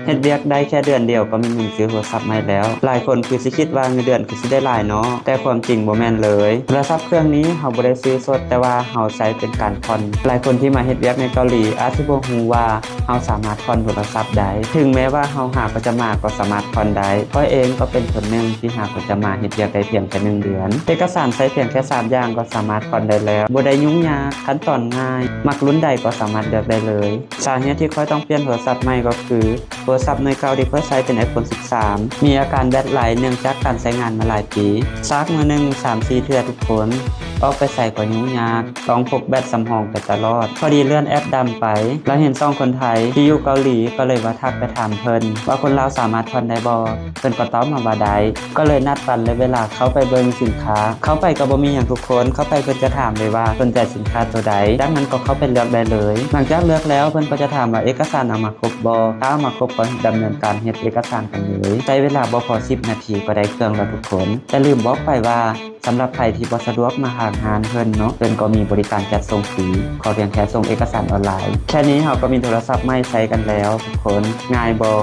ເຮັດວຽກໄດ້ແຄ່ເດືອນດຽວກໍມີເງິນຊື້ໂທລະສັບໃໝ່ແລ້ວ. ຫຼາຍຄົນຄືຊິຄິດວ່າເງິນເດືອນຄືຊິໄດ້ຫຼາຍເນາະ, ແຕ່ຄວາມຈິງບໍ່ແມ່ນເລີຍ. ໂທລະສັບເຄື່ອງນີ້ເຮົາບໍ່ໄດ້ຊື້ສົດ, ແຕ່ວ່າເຮົາໃຊ້ເປັນການຜ່ອນ. ຫຼາຍຄົນທີ່ມາເຮັດວຽກໃນເກົາຫຼີອາດຊິບໍ່ຮູ້ວ່າເຮົາສາມາດຜ່ອນໂທລະສັບໄດ້. ເຖິງແມ້ວ່າເຮົາຫາກວ່າຈະມາກໍສາມາດຜ່ອນໄດ້. ຂ້ອຍເອງກໍເປັນຄົນໜຶ່ງທີ່ຫາກວ່າຈະມາເຮັດວຽກໄດ້ພຽງແຄ່ໜຶ່ງເດືອນ. ເອກະສານໃຊ້ພຽງແຄ່ສາມຢ່າງກໍສາມາດຜ່ອນໄດ້ແລ້ວ. ບໍ່ໄດ້ຫຍຸ້ງຍາກ, ຂັ້ນຕອນງ່າຍ, ມັກລຸ້ນໃດກໍສາມາດເລືອກໄດ້ເລີຍ. ສາເຫດທີ່ຂ້ອຍຕ້ອງປ່ຽນໂທລະສັບໃໝ່ກໍຄື ໂທລະສັບໜ່ວຍເກົ່າທີ່ຂ້ອຍໃຊ້ເປັນ iPhone ສິບສາມ ມີອາການແບັດໄຫຼເນື່ອງຈາກການໃຊ້ງານມາຫຼາຍປີ. ຊາກມື້ໜຶ່ງສາມສີ່ເທື່ອທຸກຄົນ, ອອກໄປໃສກໍຫຍຸ້ງຍາກ, ຕ້ອງພົກແບັດສຳຮອງໄປຕະຫຼອດ. ພໍດີເລື່ອນແອັບດຳໄປ ແລ້ວເຫັນຊ່ອງຄົນໄທທີ່ຢູ່ເກົາຫຼີ ກໍເລີຍວ່າທັກໄປຖາມເພິ່ນວ່າຄົນລາວສາມາດຜ່ອນໄດ້ບໍ່? ເພິ່ນກໍຕອບມາວ່າໄດ້. ກໍເລີຍນັດວັນແລະເວລາເຂົ້າໄປເບິ່ງສິນຄ້າ. ເຂົ້າໄປກໍບໍ່ມີຫຍັງທຸກຄົນ, ເຂົ້າໄປເພິ່ນຈະຖາມເລີຍວ່າສົນໃຈສິນຄ້າໂຕໃດ, ຈາກນັ້ນກໍເຂົ້າໄປເລືອກໄດ້ເລີຍ. ຫຼັງຈາກເລືອກແລ້ວ ເພິ່ນກໍຈະຖາມວ່າເອກະສານເອົາມາຄົບບໍ່? ຖ້າເອົາມາຄົບກໍດຳເນີນການເຮັດເອກະສານກັນເລີຍ. ໃຊ້ເວລາບໍ່ພໍສິບນາທີກໍໄດ້ເຄື່ອງແລ້ວທຸກຄົນ. ແຕ່ລືມບອກໄປວ່າ ສຳລັບໃຜທີ່ບໍ່ສະດວກມາທາງຮ້ານເພິ່ນເນາະ, ເພິ່ນກໍມີບໍລິການຈັດສົ່ງຟຣີ, ຂໍພຽງແຄ່ສົ່ງເອກະສານອອນລາຍ. ແຄ່ນີ້ເຮົາກໍມີໂທລະສັບໃໝ່ໃຊ້ກັນແລ້ວທຸກຄົນ. ງ່າຍບໍ່?